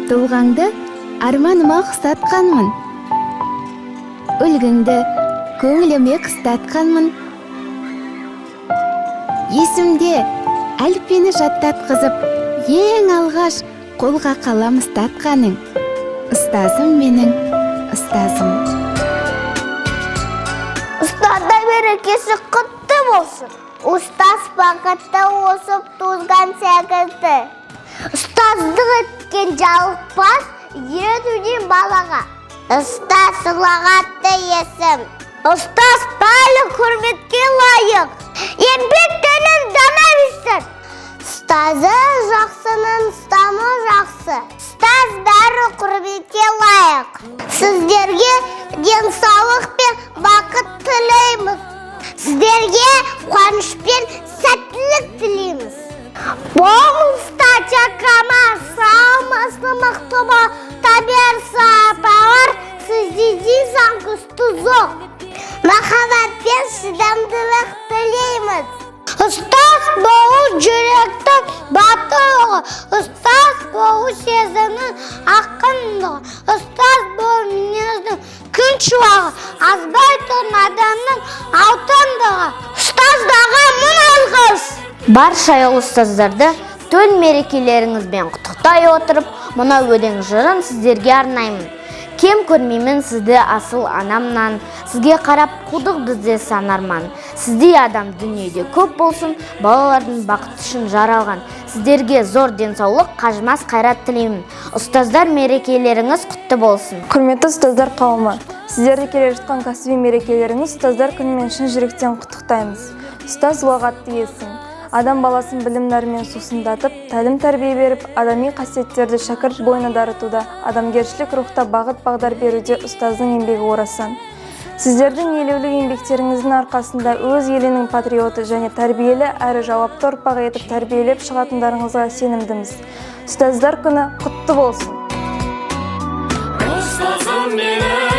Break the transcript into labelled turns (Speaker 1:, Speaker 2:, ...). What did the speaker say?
Speaker 1: Тұлғаңды арманыма ұқсатқанмын, үлгіңді көңіліме қыстатқанмын. Есімде, әліппені жаттатқызып, ең алғаш қолға қалам ұстатқаның. Ұстазым менің, ұстазым.
Speaker 2: Ұстаздар мерекесі құтты болсын! Ұстаз бақытты осып туған секілді. Ұстаздық еткен жалықпас үйретуден балаға. Ұстаз — ұлағатты есім. Ұстаз барлық құрметке лайық. Еңбектенің дана берсін. Ұстазы жақсының ұстамы жақсы. Ұстаз бәрі құрметке лайық. Сіздерге денсаулық пен бақыт тілейміз. Сіздерге қуаныш пен сәттілік тілейміз. Болыңыздар камаз, салмасы мықты таберса аталар, сіздерден заңғысты жоқ. Махаббат пен шыдамдылық тілейміз. Ұстаз болу — жүректің батырлығы, ұстаз болу — сезімнің ақындығы, ұстаз болу — мінездің күн шуағы, азбай тұрған адамның алтындығы. Ұстаздарға мың алғыс!
Speaker 3: Барша ұстаздарды төл мерекелеріңізбен құттықтай отырып, мына өлең жырын сіздерге арнаймын. Кем көрмеймін сізді асыл анамнан, сізге қарап қудық бізде сан арман. Сіздей адам дүниеде көп болсын, балалардың бақыты үшін жаралған. Сіздерге зор денсаулық, қажымас қайрат тілеймін. Ұстаздар мерекелеріңіз құтты болсын!
Speaker 4: Құрметті ұстаздар қауымы, сіздерді келе жатқан кәсіби мерекелеріңіз — Ұстаздар күнімен шын жүректен құттықтаймыз. Ұстаз — ұлағатты есім. Адам баласын білім нәрімен сусындатып, тәлім тәрбие беріп, адами қасиеттерді шәкірт бойына дарытуда, адамгершілік рухта бағыт бағдар беруде ұстаздың еңбегі орасан. Сіздердің елеулі еңбектеріңіздің арқасында өз елінің патриоты және тәрбиелі әрі жауапты ұрпақ етіп тәрбиелеп шығатындарыңызға сенімдіміз. Ұстаздар күні құтты болсын!
Speaker 5: Ұстазым менің.